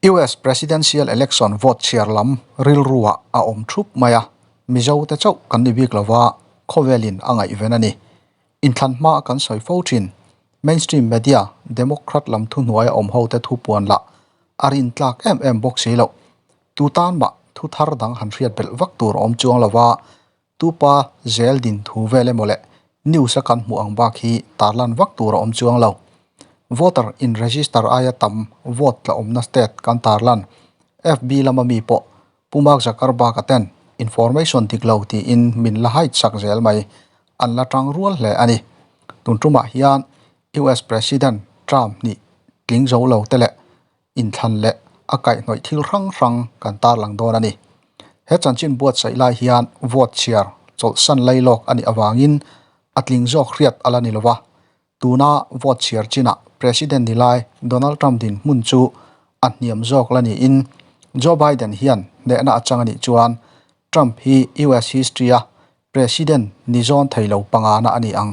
US Presidential Election vote chhiar lam rilruah a awm thup mai a, Mizo te chauh kan ni bik lova khawvelin a ngaihven a ni. Inthlan hma kan sawi fo thin. Mainstream media Democrat lam thuhnuaia awm ho te thu puan lah a rintlak em em bawk si loh. Tu tan mah thu thar dang han hriat belh vak tur a awm chuang lova, tupa zel din thu vel emaw leh news a kan hmuh ang bak hi tarlan vak tur a awm chuang lo. Voter in register aia tam vote tla awmna state kan tarlan. FB lama mi pawh Pu Mark Zuckerberg-a ten information dik lo tiin min la hide sak zel mai. An la tang rual hle a ni. Tun tumah hian US President Trump nih tling zo lo te leh inthlan leh a kaihhnawih thil hrang hrang kan tarlang dawn a ni. He chanchin buatsaih lai hian vote chhiar chawlhsan lailawk a nih avangin a tling zawk hriat a la ni lo va. Tuna vote chhiar chinah President ni lai Donald Trump dinhmun chu a hniam zawk la niin Joe Biden hian hnehna a chang a nih chuan Trump hi US history-a President ni zawn thei lo pangana a ni ang.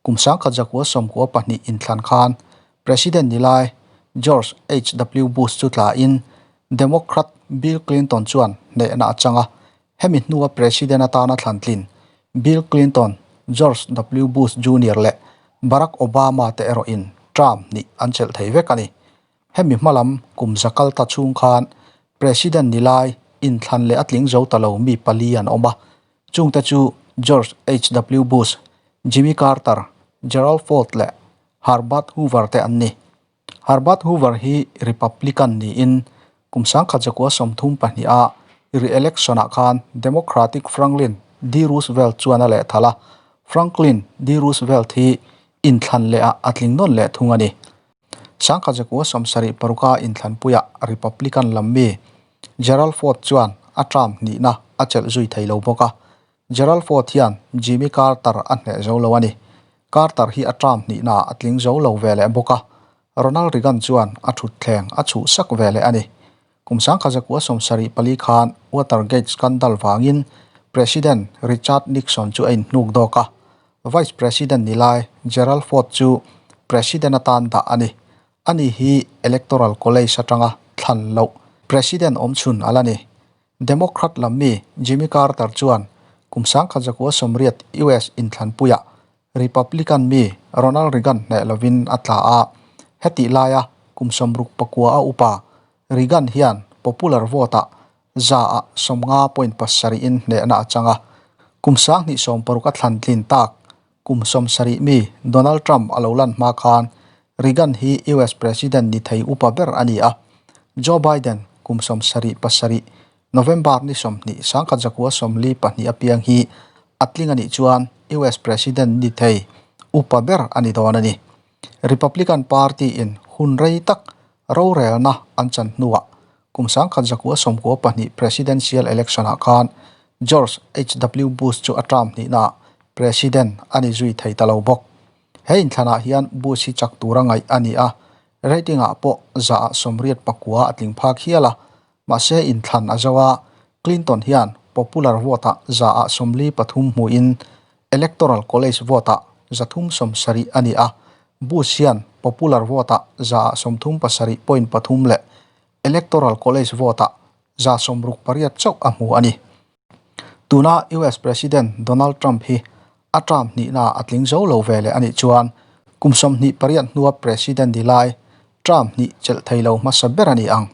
Kum sangkhat zakua sawmkua pahnih inthlan khan President ni lai George HW Bush chu tlain Democrat Bill Clinton chuan hnehna a chang a, hemi hnua President atana thlan tlin Bill Clinton, George W Bush Junior leh Barack Obama te erawhin term hnih an chelh thei vek a ni. Hemi hmalam kum za kal ta chhung khan President ni lai inthlan leh a tling zo ta lo mi pali an awm a, chungte chu George HW Bush, Jimmy Carter, Gerald Ford leh Herbert Hoover te an ni. Herbert Hoover hi Republican niin kum sangkhat zakua 32 a re-election ah khan Democratic Franklin D. Roosevelt chuan a lehthal a, Franklin D. Roosevelt hi inthlan leh ah a tling nawn leh thung a ni. Sangkhat zakua 76 a inthlanpuiah Republican lam mi Gerald Ford chuan a term hnihna a chelh zui thei lo bawk a. Gerald Ford hian Jimmy Carter a hneh zo lo a ni. Carter hi a term hnihna a tling zo lo ve leh bawk a. Ronald Reagan chuan a thutthleng a chhuhsak ve leh a ni. Kum sangkhat zakua 74 khan Watergate scandal vangin President Richard Nixon chu a inhnuk dawk a. Vice President ni lai Gerald Ford chu President atan dah a ni. Ani hi Electoral College atanga thlan loh President awmchhun a la ni. Democrat lam mi Jimmy Carter chuan kum sangkhat zakua 80 US inthlanpuiah Republican mi Ronald Reagan hneh lovin a tla a. Hetih laia kum 69 a upa Reagan hian popular vote-ah 50.7% in hnehna a chang a. Kum 2016 a thlan tlin tak kum 70 mi Donald Trump a lo lan hma khan Reagan hi US President ni thei upa ber a ni a. Joe Biden kum 77 November ni 20 sangkhat zakua 42 apiang hi a tling a nih chuan US President ni thei upa ber a ni dawn a ni. Republican Party in hun rei tak rorelna an chan hnuah kum sangkhat zakua 92 presidential election ah khan George HW Bush chu a term hnihna President a ni zui thei ta lo bawk. He inthlanah hian Bush hi chak tura ngaih a ni a, rating ah pawh 89% a tling phak hial a, mahse inthlan a zo a, Clinton hian popular vote ah 53% hmuin Electoral College vote ah 370 a ni a, Bush hian popular vote ah 37.3% leh Electoral College vote ah 68% chauh a hmu a ni. Tuna US President Donald Trump hi a term hnihna a tling zo lo ve leh a nih chuan kum 28 hnua President ni lai term hnih chelh thei lo hmasa ber a ni ang.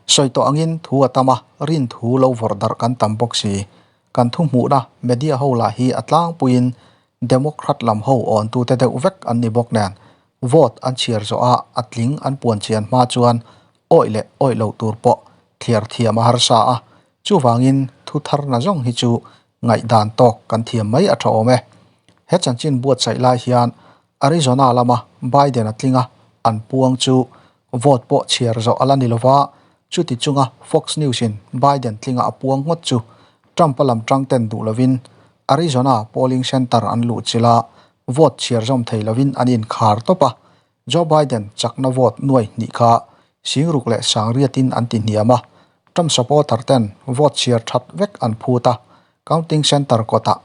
Sawi tawh angin thu a tam a, rin thu lo vawrh darh kan tam bawk si. Kan thu hmuhna media ho lah hi a tlangpuiin Democrat lam ho awntute deuh vek an ni bawk nen vote an chhiar zawh a a tling an puan chian hma chuan awih leh awih loh tur pawh thliar thiam a harsa a, chuvangin thu thar na zawng hi chu ngaihdan tawk kan thiam mai a tha awm e. He chanchin buatsaih lai hian Arizona lama Biden a tling a, an puang chu vote pawh chhiar zawh a la ni lova, chuti chunga Fox News in Biden tlinga a puang ngawt chu Trump a lam tang ten duh lovin Arizona polling center an luh chilh a, vote chhiar zawm thei lovin an inkhar tawp a, Joe Biden chakna vote nuai hnih kha singruk leh sangriatin an ti hniam a, Trump supporter ten vote chhiar that vek an phut a, counting center kawtah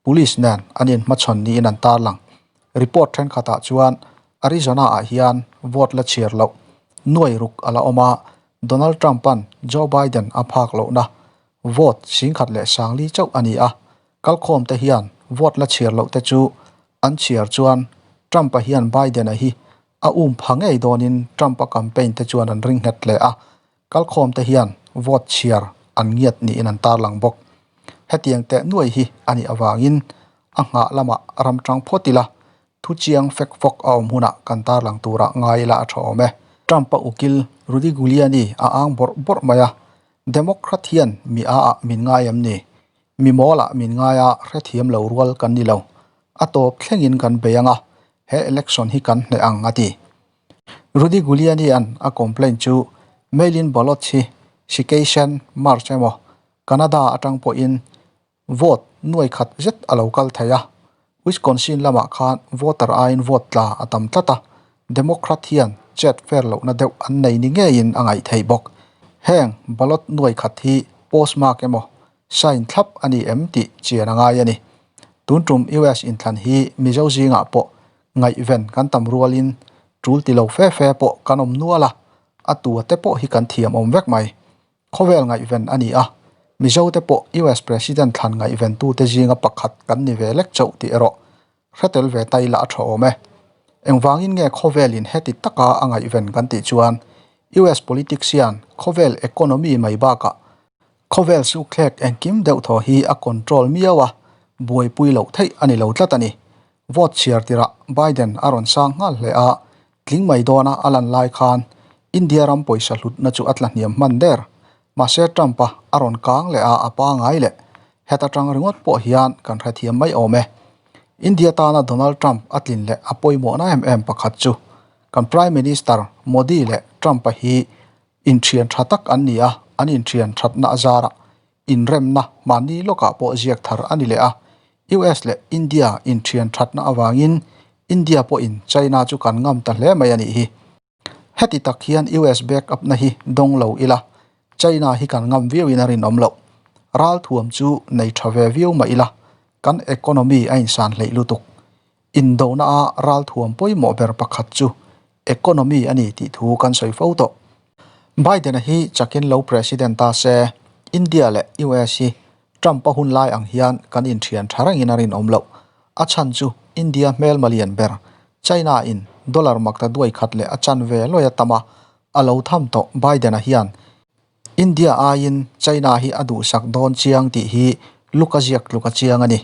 police nen an inhmachhawn niin an tarlang. Report thenkhatah chuan Arizona ah hian vote la chhiar loh nuai ruk a la awm a, Donald Trump-a'n Joe Biden a phak lohna vote 10,040 chauh a ni a, kalkhawmte hian vote la chhiar lohte chu an chhiar chuan Trump-a hian Biden-a hi a um pha ngei dawnin Trump-a campaign te chuan an ring nghet hle a, kalkhawmte hian vote chhiar an ngiat niin an tarlang bawk. Hetiang teh nuai hi a nih avangin a nghah lamah ram tang phawt ila Thu chiang fek fawk a awm hunah kan tarlang turah ngai ila a tha awm e. Trump-a ukil Rudy Giuliani a ang bawrh bawrh mai a, Democrat hian mi a ah min ngai em ni? Mi mawl ah min ngai a hrethiam lo rual kan ni lo. A tawp thlengin kan bei ang a, he election hi kan hneh ang a ti. Rudy Giuliani-a'n a complaint chu mail-in ballots hi Shikation March emaw Canada atang pawhin Vote nuai khat zet a lo kal thei a, Wisconsin lamah khan voter aiin vote tla a tam tlat a, Democrat hian chet fair lohna deuh an nei ni ngeiin a ngaih theih bawk. Heng ballot nuai khat hi postmark emaw sign thlap a ni em tih chian a ngai a ni. Tun tum US inthlan hi Mizo zingah pawh ngaihven kan tam rualin tul ti lo fe fe pawh kan awm nual a, a tua te pawh hi kan thiam awm vek mai. Khawvel ngaihven a ni a, Mizote pawh US President thlan ngaihventute zinga pakhat kan ni ve lek chauh tih erawh hre tel ve ta ila a tha awm e. Engvangin nge khawvelin heti taka a ngaihven kan tih chuan US politics hian khawvel economy mai bakah khawvel sukthlek engkim deuh thaw hi a control miau a, buaipui loh theih a ni lo tlat a ni. Vote chhiar tirah Biden a rawn sang nghal hle a, Tling mai dawna a lan lai khan India ram pawisa hlutna chu a tla hniam hman der. Mahse Trump-a a rawn kang leh a, a pangai leh. Heta tang ringawt pawh hian kan hrethiam mai awm e. India tana Donald Trump a tlin leh a pawimawhna em em pakhat chu kan Prime Minister Modi leh Trump-a hi inthian tha tak an ni a, an inthian thatna a zarah Inremna mahni lawkah pawh ziak thar a ni leh a, US leh India inthian thatna avangin India pawhin China chu kan ngam ta hle mai a nih hi. Heti tak hian US back up na hi dawng lo ila, China hi kan ngam viauin a rinawm loh. Ralthuam chu nei tha ve viau mah ila, kan economy a insan hleih lutuk. Indona a ralthuam pawimawh ber pakhat chu economy a ni tih thu kan sawi fo tawh. Biden-a hi chakin lo president ta se, India leh US hi Trump-a hun lai ang hian kan inthian tha rengin a rinawm loh. A chhan chu India hmelma lian ber China-in dollar makta duai khat leh a chanve lawia tama a lo tham tawh Biden-a hian India aiin China hi a duhsak dawn chiang tih hi luk a ziak tluk a chiang a ni.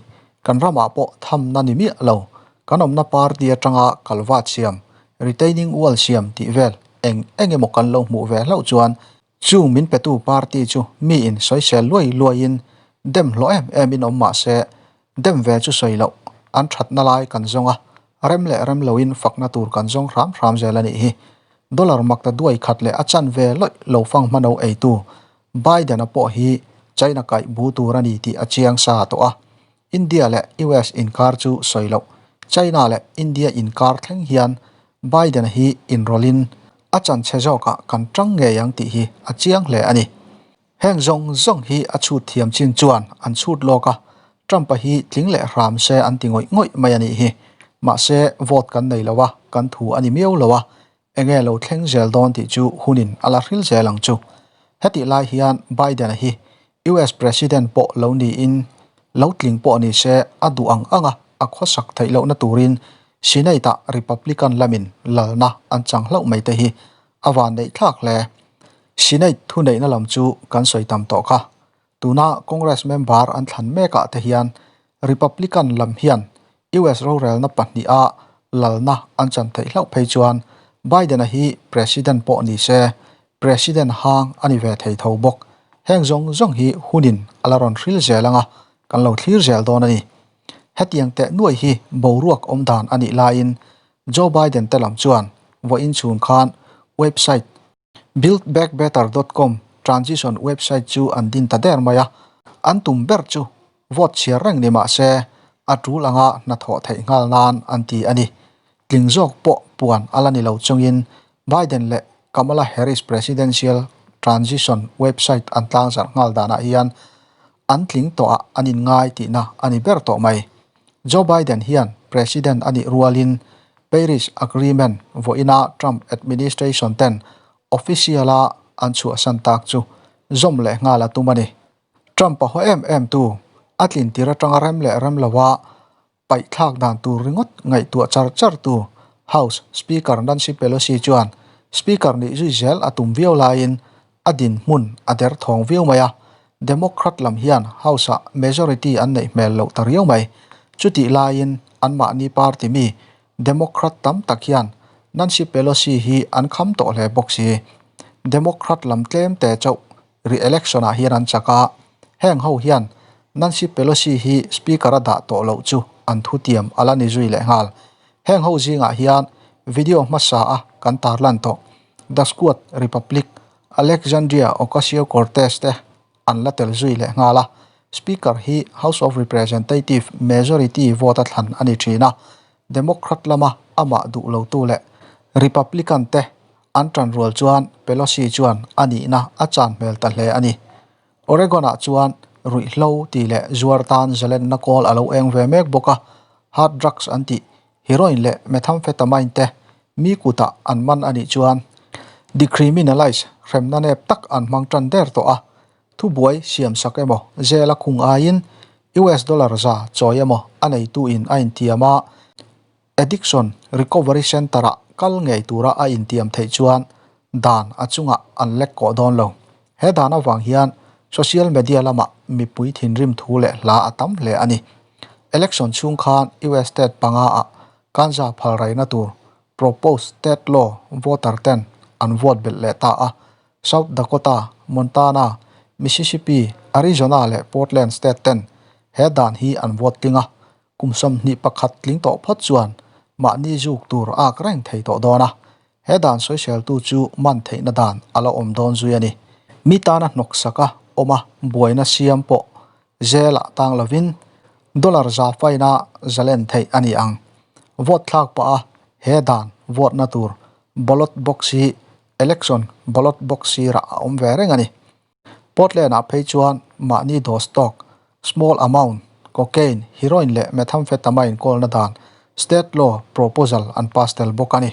Kan ramah pawh thamna ni miah lo. Kan awmna party atanga kalvat siam, retaining wall siam tih vel eng eng emaw kan lo hmuh ve hlauh chuan chung min petu party chu miin sawisel luai luaiin dem hlawh em em in awm mah se dem ve chu sawi loh an thatna lai kan zawng a, rem leh rem loin fakna tur kan zawng hram hram zel a nih hi. Dollar makta duai khat leh a chan ve lawih lo fang hmano eitu Biden-a pawh hi China kaih bu tur a ni tih a chiang sa tawh a. India leh US inkar chu sawi loh China leh India inkar thleng hian Biden-a hi inrawlhin a chanchhe zawkah kan tang ngei ang tih hi a chiang hle a ni. Heng zawng zawng hi a chhut thiam chin chuan an chhut lawk a, Trump-a hi tling leh hram se an ti ngawih ngawih mai a nih hi. Mahse, vote kan nei lo a, kan thu a ni miau lo a, enge lo thleng zel dawn tih chu hunin a la hril zel ang chu. Hetih lai hian Biden-a hi US President pawh lo niin lo tling pawh ni se a duh ang ang a, a khawsak theih lohna turin Senate-ah Republican lamin lalna an chang hlauh mai te hi a van neih thlak hle. Senate thuneihna lam chu kan sawi tam tawh kha. Tuna Congress member an thlan mekah te hian Republican lam hian US rorelna pahniha lalna an chan theih hlauh phei chuan Biden-a hi President pawh ni se President hang a ni ve thei tho bawk. Heng zawng zawng hi hunin a la rawn hril zel anga kan lo thlir zel dawn a ni. Hetiang teh nuai hi boruak awm dan a nih laiin Joe Biden te lam chuan vawiin chhun khan website buildbackbetter dot com transition website chu an din ta der mai a, an tum ber chu vote chhiar reng ni mah se a tul anga hnathawh theih nghal nan an ti a ni. Tling zawk pawh puan a la ni lo chungin Biden leh Kamala Harris presidential transition website an tlangzarh nghal danah hian an tling tawhah an inngai tihna a ni ber tawh mai. Joe Biden hian President a nih rualin Paris Agreement vawiina Trump administration ten official-a an chhuahsan tak chu zawm leh nghal a tum a ni. Trump a haw em em tu, a tlin tir atanga rem leh rem loa paihthlak dan tur ringawt ngaihtuah char char tu House Speaker Nancy Pelosi chuan Speaker nih zui zel a tum viau laiin a dinhmun a derthawng viau mai a, Democrat lam hian House-ah majority an neih hmel loh ta riau mai. Chutih laiin anmahni party mi Democrat tam tak hian Nancy Pelosi hi an kham tawh hle bawk si. Democrat lam tlem te chauh re-election ah hian an chak a, heng ho hian Nancy Pelosi hi Speaker a dah tawh loh chu an thutiam a la ni zui leh nghal. Heng ho zingah hian video hmasa a kan tarlan tawh The Squad Republic Alexandria Ocasio-Cortez te an la tel zui leh nghal a, Speaker hi House of Representative majority vote a thlan a ni thin a, Democrat lama amah duh lotu leh Republican te An tan rual chuan Pelosi chuan a nihna a chan hmel ta hle a ni. Oregon-ah chuan ruihhlo tih leh zuar tan zalenna kawl a lo eng ve mek bawk a, hard drugs an tih heroin leh methamphetamine te mi kutah an man a nih chuan decriminalize hremna nep tak an hmang tan der tawh a, thubuai siamsak emaw zela khung aiin US dollar za chawi emaw a neituin a intiam a. Addiction Recovery Centre-ah kal ngei tura a intiam theih chuan dan a chungah an lek kawh dawn lo. He dan avang hian social media lamah mipui thinrim thu leh hla a tam hle a ni. Election chhung khan US state panga-ah ganja phalraina tur proposed state law voter ten an vote belh leh ta a. South Dakota, Montana, Mississippi, Arizona leh Portland state ten he dan hi an vote tling a. Kum 21 tling tawh phawt chuan mahni zuk tur ak reng thei tawh dawn a, he dan sawiseltu chu man theihna dan a la awm dawn zui a ni. Mi tana hnawksak a awm a, buaina siam pawh zelah tang lovin dollar za faina zalen theih a ni ang. Vote thlak pah a he dan vote na tur ballot box hi election ballot box sirah a awm ve reng a ni. Portland-ah phei chuan mahni dose tawk, small amount, cocaine, heroin leh methamphetamine kawlna dan state law proposal an pass tel bawk a ni.